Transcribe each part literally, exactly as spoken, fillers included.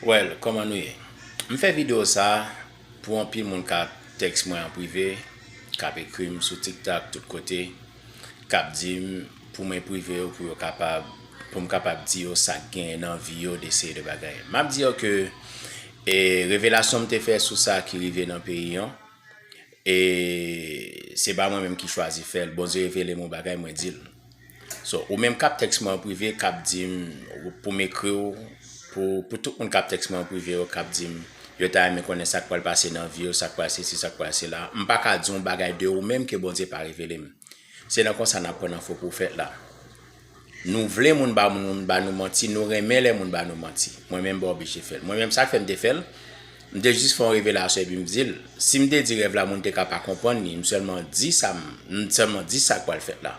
Well, kòman nou ye? M fè videyo sa pou anpil moun k ap tèks mwen an prive, k ap ekri m sou TikTok, tout kote, k ap di m pou mwen prive yo, pou yo kapab, pou m kapab di yo sa k genyen nan vi yo, de seri de bagay. M ap di yo ke, e, revelasyon m te fè sou sa ki rive nan peyi an, e se pa mwen menm ki chwazi fè l. Bondye revele m yon bagay, mwen di l. So, ou menm k ap tèks mwen an prive, k ap di m, pou m ekri w, pou, pou tout moun k ap tèks mwen an prive yo, k ap di m, yo ta renmen konnen sa k pral pase nan vi yo, sa k pral sesi, sa k pral sela. M pa ka di yon bagay de ou menm ke Bondye pa revele m. Se nan konsa n ap pran nan fo pwofèt la. Nou vle moun ba moun ba nou manti, nou renmen lè moun ba nou manti. Mwen menm m pa oblije fè l. Mwen menm sa k fè m te fè l, m te jis fè yon revelasyon epi m di l. Si m te di rèv la, moun te ka pa konprann li, m sèlman di sa m, m sèlman di sa k pral fèt la.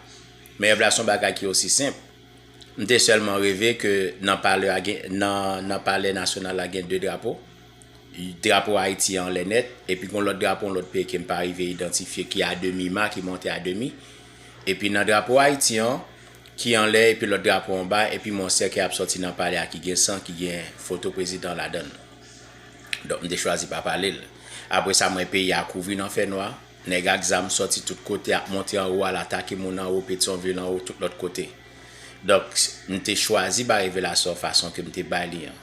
Men rèv la se yon bagay ki osi senp. M te sèlman reve ke nan palè a gen, nan, nan palè nasyonal la gen de drapo. Drapo Ayiti an anlè nèt, epi gon lòt drapo yon lòt peyi ke m pa rive idantifye ki a demi ma, ki monte a demi. Epi nan drapo Ayiti an, ki anlè, epi lòt drapo anba, epi yon sèkèy ap sòti nan palè a ki gen san, ki gen foto prezidan ladan l. Donk, m te chwazi pa pale l. Apre sa, m wè peyi a kouvri nan fènwa. Nèg ak zam sòti tout kote, ap monte anwo, al atake moun anwo, Petyonvil anwo, tout lòt kote. Donk, m te chwazi bay revelasyon fason ke m te bay li an.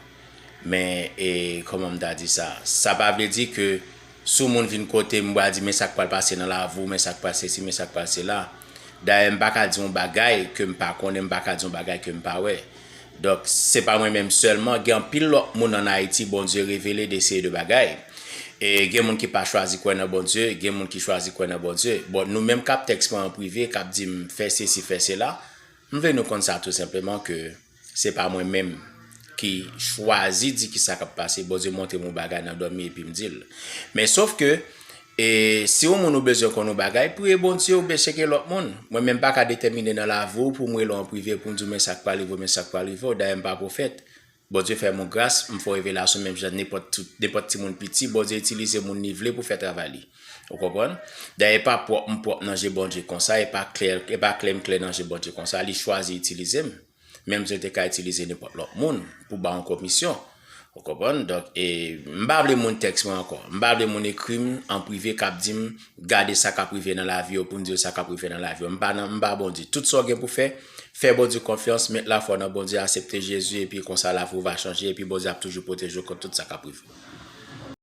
Men, e, kòman m ta di sa? Sa pa vle di ke si yon moun vin kote m, m pral di, men sa k pral pase nan lavi w, men sa k pral sesi, men sa k pral sela. Dayè, m pa ka di yon bagay ke m pa konnen, m pa ka di yon bagay ke m pa wè. Donk, se pa mwen menm sèlman, gen anpil lòt moun ann Ayiti, Bondye revele de seri de bagay. E gen moun ki pa chwazi kwè nan Bondye, gen moun ki chwazi kwè nan Bondye. Bon, nou menm k ap tèks mwen an prive, k ap di m fè sesi, fè sela, m vle nou konn sa tou senpleman ke se pa mwen menm ki chwazi di ki sa k ap pase. Bondye montre m yon bagay nan dòmi epi m di l. Men sof ke, e, si yon moun ou bezwen konn yon bagay, priye Bondye oubyen tcheke lòt moun. Mwen menm pa ka detèmine nan lavi w pou m rele w an prive pou m di w men sa k pral rive w, men sa k pral rive w. Dayè m pa pwofèt. Bondye fè m yon gras, m fè yon revelasyon menm jan nenpòt tout, nenpòt timoun piti, Bondye itilize moun li vle pou fè travay li. Ou konprann? Dayè, e pa pwòp m pwòp nan je Bondye konsa, e pa klè, e pa klè m klè nan je Bondye konsa, li chwazi itilize m. Menm jan l te ka itilize nenpòt lòt moun pou ba yon komisyon. Ou konprann? Donk, e, m pa vle moun tèks mwen ankò. M pa vle moun ekri m an prive k ap di m, gade sa k ap rive nan lavi w, pou m di w sa k ap rive nan lavi w. M pa nan, m pa Bondye. Tout sa w gen pou fè, fè Bondye konfyans, met lafwa w nan Bondye, aksepte Jezi, epi konsa lavi w va chanje, epi Bondye ap toujou pwoteje w kont tout sa k ap rive w.